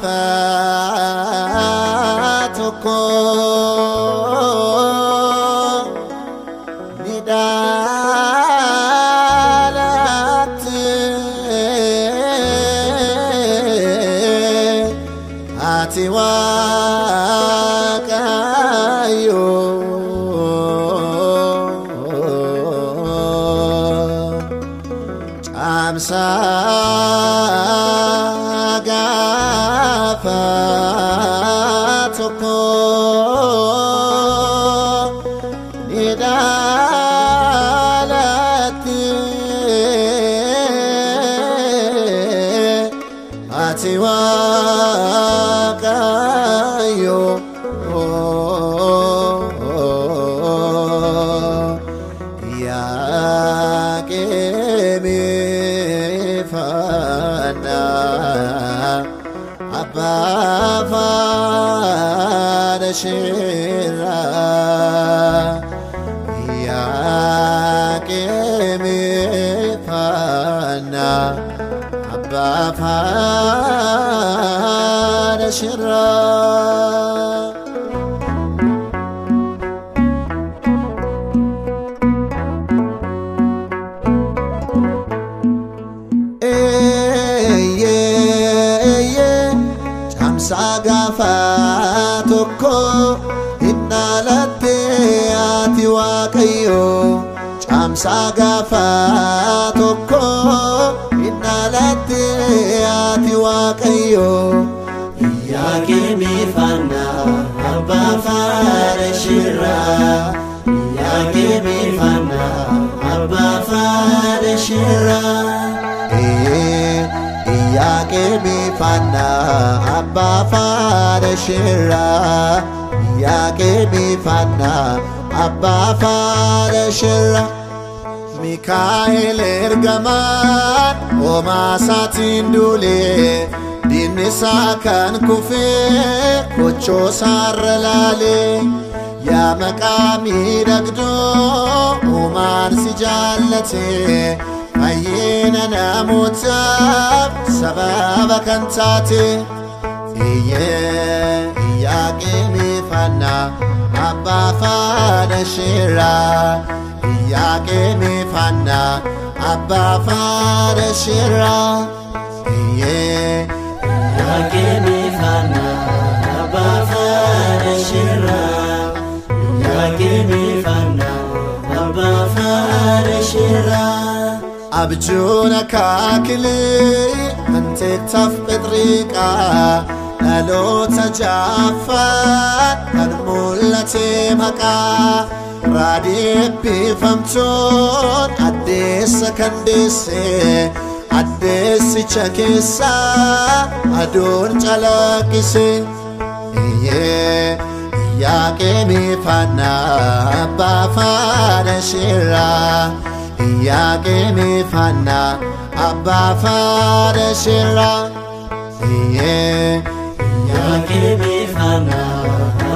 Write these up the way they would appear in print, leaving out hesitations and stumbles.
gaafa tokko ni dhalatte ati Waaqayyo Caamsaa gaafa tokko ni dhalatte ati Waaqayyo Yaaqeemi faana abbaa faana shirraa Yaaqeemi faana abbaa faana shirraa. Caamsaa gaafa tokko hin dhalatte ati Waaqayyo. Caamsaa gaafa tokko hin dhalatte ati Waaqayyo. Yaaqeemi faana abbaa faana shirraa. Yaaqeemi faana abbaa faana shirraa. Yaaqeemi faana abbaa faana shirraa. Yaaqeemi faana abbaa faana shirraa. Mikaa'el ergamaan homaa isaatiin duulee diinni isaa kan kufee kochoo isaarra laalee. Yaa maqaa miidhagdoo uumaan si jaallatee fayyina namootaaf sababa kan taate. Yaaqeemi faana abbaa faana shirraa. Yaaqeemi faana abbaa faana shirraa. Yaaqeemi faana abbaa faana shirraa. Yaaqeemi faana abbaa faana shirraa. Abjuun akaakilee hanteettaaf phexriiqaa dhaloota jaaffaan kan mul'ate maqaa raadii eebbifamtuun addeessa kan deesse addeessicha keessaa aduun calaqqise. Yaaqeemi faana abbaa faana shirraa. Yaaqeemi faana abbaa faana shirraa. Yaaqeemi faana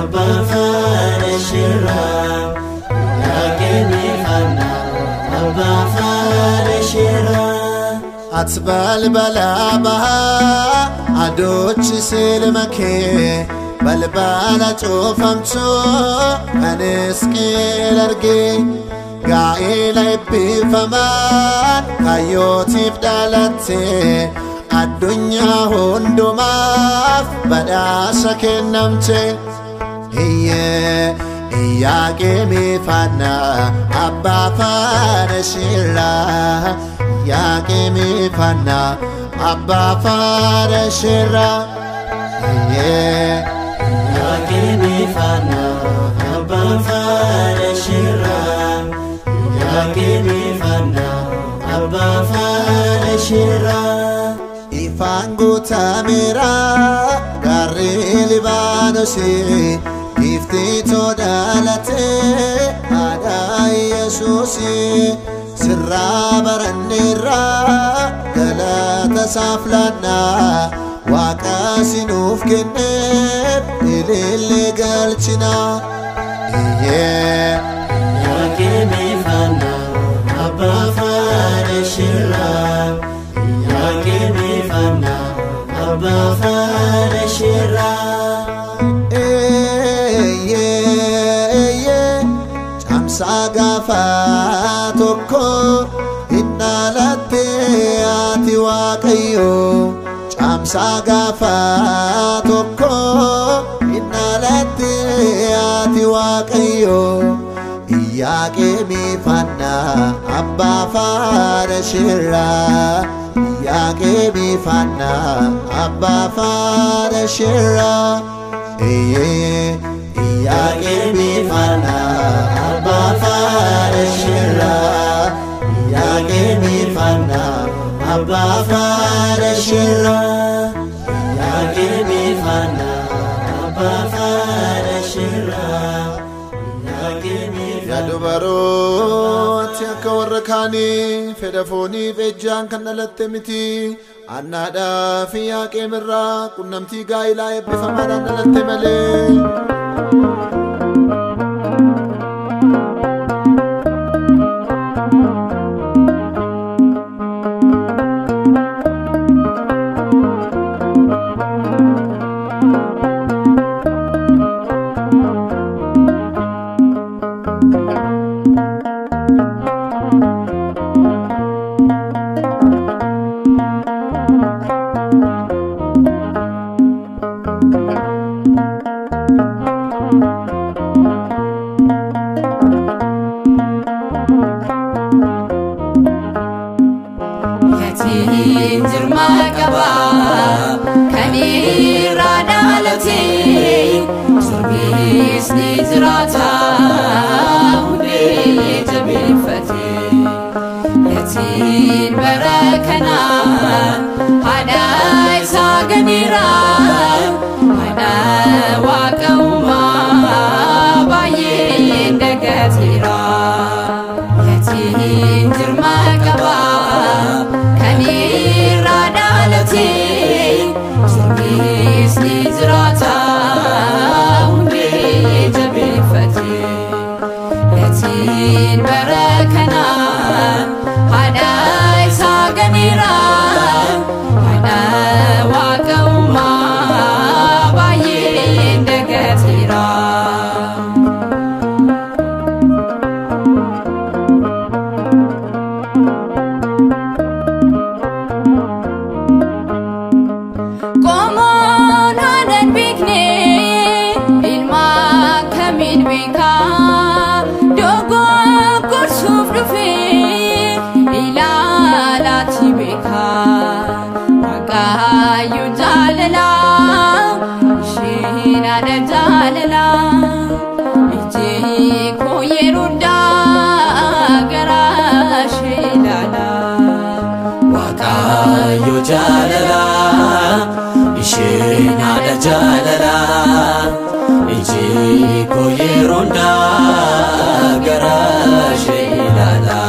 abbaa faana shirraa. Yaaqeemi faana abbaa faana shirraa. Ati balbala bahaa adochi silma kee balbala cufamtuu kan Hisqi'eel argee. Gaa'ela eebbifamaan kaayyootiif dhalatte addunyaa hundumaaf badhaasa kennamte. Yaaqeemi faana abbaa faana shirraa. Yaaqeemi faana abbaa faana shirraa. Yaaqeemi faana abbaa faana shirraa. Yaaqeemi faana abbaa faana shirraa. Ifaan guutameera gaarri Libaanoosii giiftiitoo dhalatee haadha Yesuusii sirraa baranneerra galata isaaf laannaa Waaqa sinuuf kenneef ilillee galchinaa. Yaaqeemi faana abbaa faana shirraa. Yaaqeemi faana abbaa faana isheerraa. Caamsaa gaafa tokko hin dhalatte ati Waaqayyo. Caamsaa gaafa tokko hin dhalatte ati Waaqayyo. Iyyaaqeemii faana abbaa faana isheerraa. Iyyaaqeemii faana abbaa faana isheerraa. Iyyaaqeemii faana abbaa faana isheerraa. Iyyaaqeemii faana abbaa faana isheerraa. Iyyaaqeemii faana abbaa faana isheerraa. Yaa dubarooti akka warra kaanii fedha fooniif ejjaan kan dhalatte miti. Annaadhaa fi Iyyaaqeem irraa qunnamtii gaa'ilaa eebbifamaadhaan dhalatte malee. Gatiin jirma qaba kan irraa dhalate, sirbis ni jiraata hundee jabeeffate. Gatiin bara kana haadha isaa ganeera, haadha waaqa uumaa baay'ee dagateera. Gatiin jirma qaba kan irraa dhalate, sirbis ni jiraata hundee jabeeffate. Gatiin bara kana haadha isaa ganeera, haadha waaqa uumaa baay'ee dagateera. Qomoon haadhan beekne ilma akkamiin beekaa? Dogoggorsuuf dhufe ilaalaati beekaa. Waaqayyo jaalala, isheen haadha jaalala. Iji koo yeroo hundaa gara ishee ilaala. Waaqayyo jaalala, isheen haadha jaalala. Iji koo yeroo hundaa gara ishee ilaala.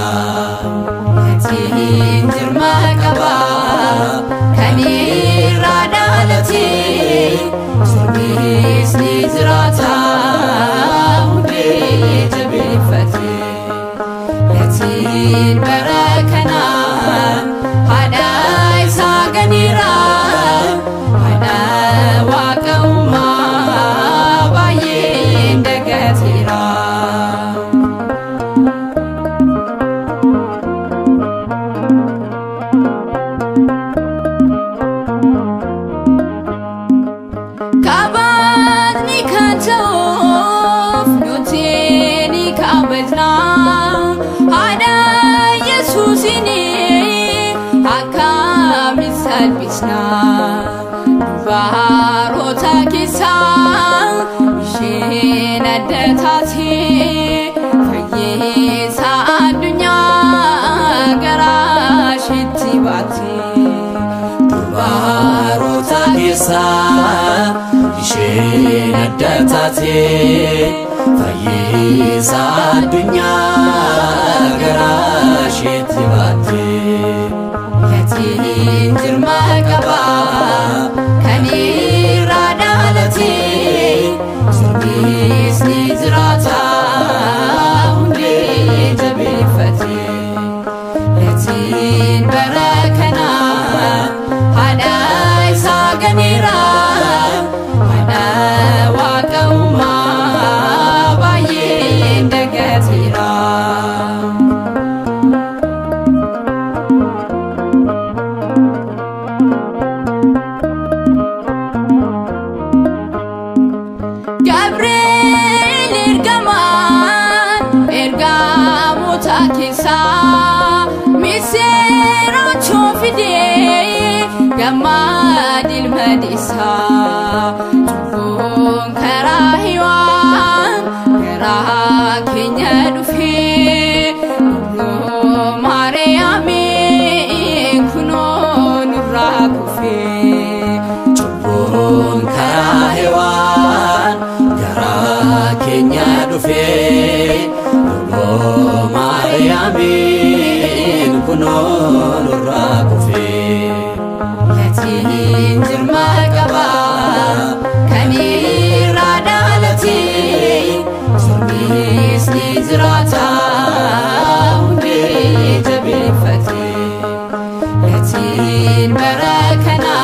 Gatiin jirma qaba kan irraa dhalate, sirbis ni jiraata hundee jabeeffate. Gatiin bara kana haadha isaa ganeera, haadha waaqa uumaa baay'ee dagateera. Kabajni kan ta'uuf nuti ni kabajna, haadha Yesuusin akkamiin salphisna? Dubaroota keessaa isheen adda taate, fayyisaa addunyaa garaa isheetti baate. Dubaroota keessaa isheen adda taate, fayyisaa addunyaa garaa isheetti baatte. Gatiin jirma qaba kan irraa dhalate, sirbis ni jiraata hundee jabeeffate. Gatiin bara kana haadha isaa ganeera haadha waaqa uumaa baay'ee dagateera. Gabriel ergamaan ergamoota keessaa misirroo fidee gammad ilma isaa cubbuun karaa Hewaan garaa keenya dhufee dubroo Maariyaamiin kunoo nurraa kufee. Cubbuun karaa Hewaan garaa keenya dhufee dubroo Maariyaamiin kunoo nurraa kufee. Gatiin jirma qaba kan irraa dhalate sirnis ni jiraata hundee jabeeffate. Gatiin bara kana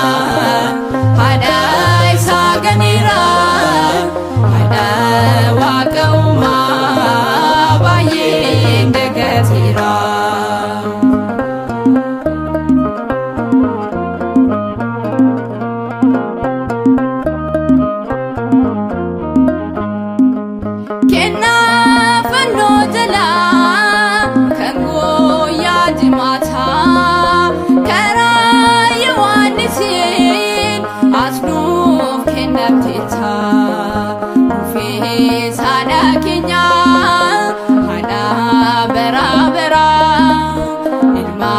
haadha isaa ganeera haadha waaqa uumaa baay'ee dagateera. Kennaa fannoo jalaa kan guyyaa jimaataa karaa Yohaannisiin as nuuf kennamteetta. Dhufees haadha keenya haadha bara baraa ilma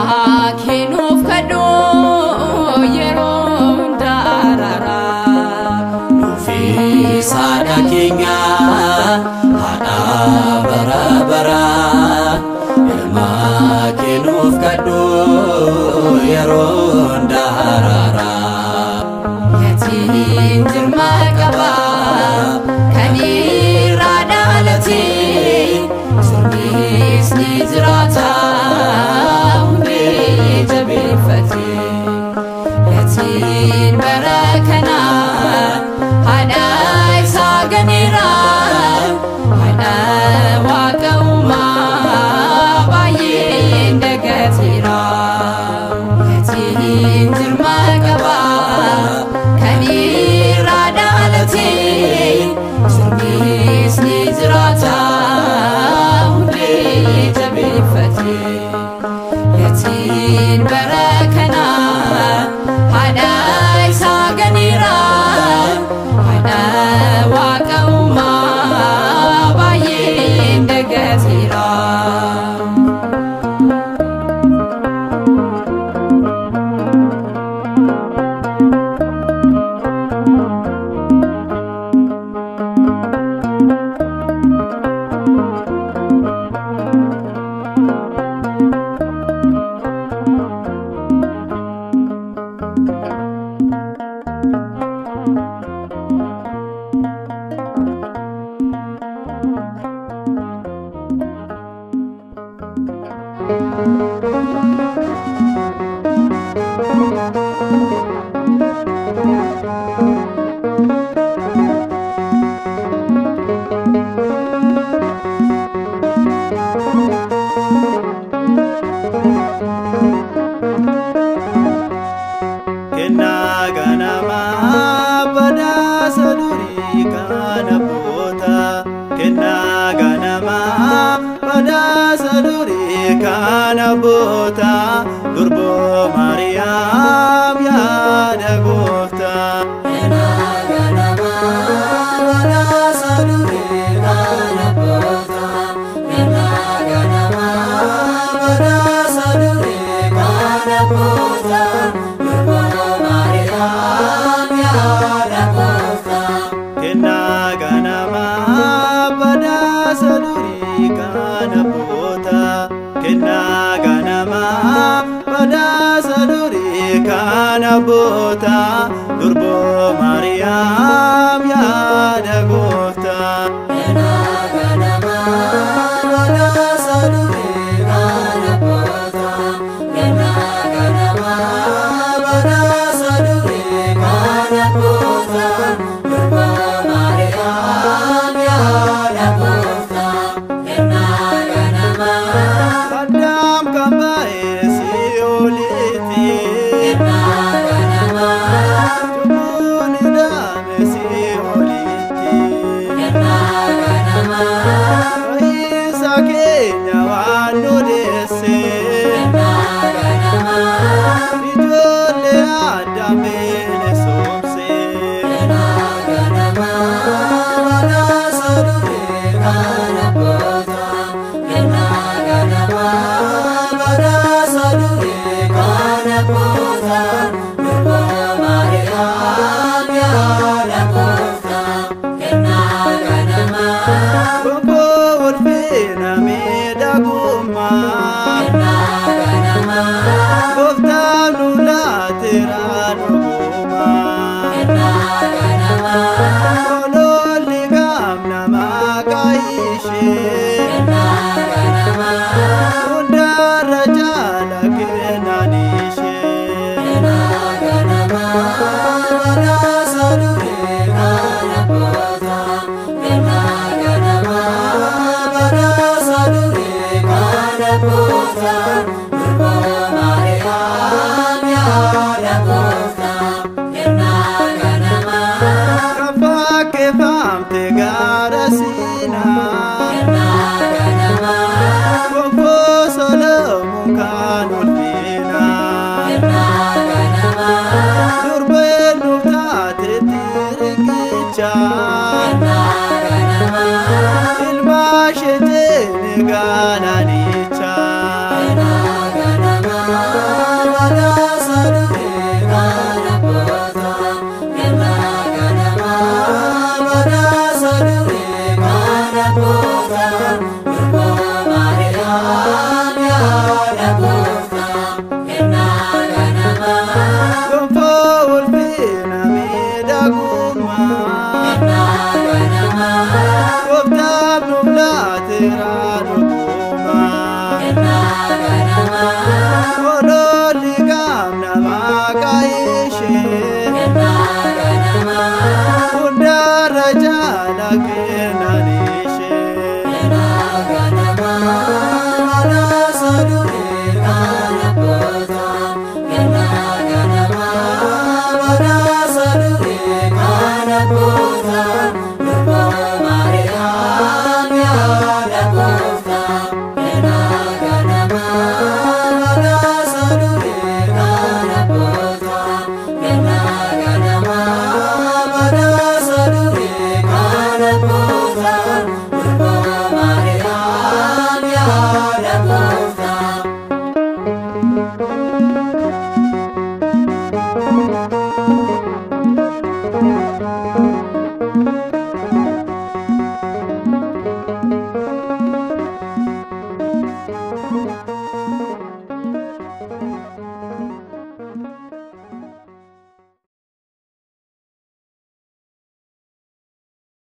kee nuuf kadhu yeroo hunda araaraa. Nuufis haadha keenya haadha bara baraa ilma kee nuuf kadhu yeroo hunda araaraa. Gatiin jirma qaba kan irraa dhalate sirnis ni jiraata hundee jabeeffate. Gatiin bara kana haadha isaa ganeera haadha waaqa uumaa baay'ee dagateera. Gatiin jirma qaba kan irraa dhalate sirnis ni jiraata hundee jabeeffate. Gatiin bara kana haadha isaa ganeera haadha waaqa uumaa baay'ee dagateera. Kennaa ganamaa badhaasa durii kan abboota. Kennaa ganamaa badhaasa durii kan abboota. Durboo Maariyaam yaada gooftaa. Kennaa ganamaa badhaasa durii kan abboota. Kennaa ganamaa badhaasa durii kan abboota. Durboo Maariyaam yaada gooftaa. Kennaa ganamaa badhaasa durii kan abboota. Kennaa ganamaa badhaasa durii kan abboota. Durboo Maariyaam yaada gooftaa. Kennaa ganamaa badhaasa durii kan abboota. Kennaa ganamaa badhaasa durii kan Badhaasa durii kan abbootaa. Kennaa ganamaa badhaasa durii kan abbootaa. Durboo Maariyaam yaada gooftaa. Kennaa ganamaa. Kan fakkeeffamte gaara Siinaa. Kennaa ganamaa. Gonfoo Solomoon kan ulfinaa. Kennaa ganamaa. Durbeen nuuf taatetti riqicha. Kennaa ganamaa. Ilma ishee jeene galaanicha. Kennaa ganamaa badhaasa durii kan abbootaa. Kennaa ganamaa badhaasa durii kan abbootaa. Durboo Maariyaam yaada gooftaa. Kennaa ganamaa. Gonfoo ulfina miidhagummaa. Kennaa ganamaa. Gooftaan nuuf laateera dhugumaa. Kennaa ganamaa. Ololli qaamna maqaa ishee. Kennaa ganamaa. Hundarra jaala kennan ishee. Kennaa ganamaa badhaasa durii kan abbootaa. Kennaa ganamaa badhaasa durii kan abbootaa.